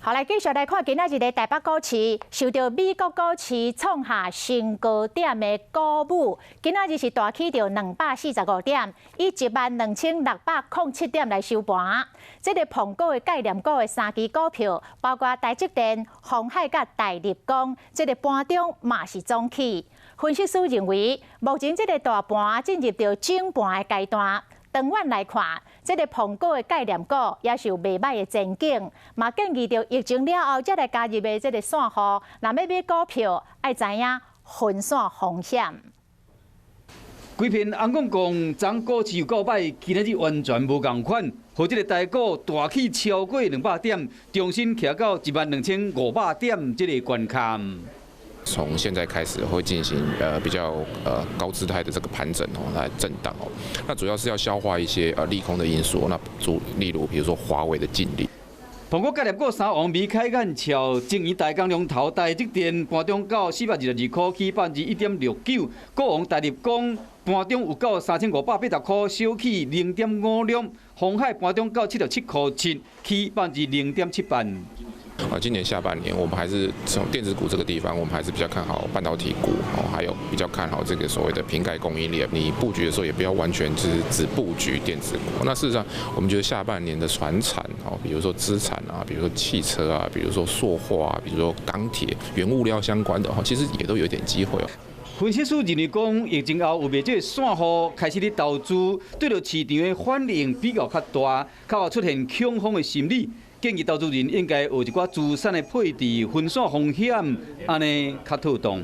好，來繼續來看今仔日的台北股市，受著美國股市創下新高點的鼓舞，今仔日是大起著245點，以12,607點來收盤。這个蘋果的概念股的三支股票，包括台積電、鴻海佮大立光，這个盤中嘛是總起。分析師認為，目前這个大盤進入著整盤的階段。長遠來看，這个蘋果的概念股也是有袂䆀的前景，嘛建議著疫情了後才來加入的這个散戶，若欲買股票，愛知影分散風險。規片紅摃摃，昨股市有夠䆀，今仔日完全無仝款，予這个台股大起超過200點，重新徛到12,500點這个關卡。從現在開始會進行比較高姿態的這個盤整哦，來震盪哦。那主要是要消化一些利空的因素，那主例如比如說華為的禁令。蘋果概念股三王眉開眼笑，晶圓代工龍頭台積電盤中到422塊，起1.69%；股王大立光盤中有到3,580塊，小起0.56；鴻海盤中到77.7塊，起0.78%。啊，今年下半年我們還是從電子股這個地方，我們還是比較看好半導體股哦，還有比較看好這個所謂的蘋概供應鏈。你布局的時候也不要完全只布局電子股。那事實上，我們覺得下半年的傳產哦，比如說資產啊，比如說汽車啊，比如說塑化啊，比如說鋼鐵、原物料相關的哈，其實也都有點機會哦。分析師認為講，疫情後有袂少散戶開始咧投資，對著市場的反應比較較大，較會出現恐慌的心理。建議投資人應該有一寡資產的配置，分散風險，按呢較妥當。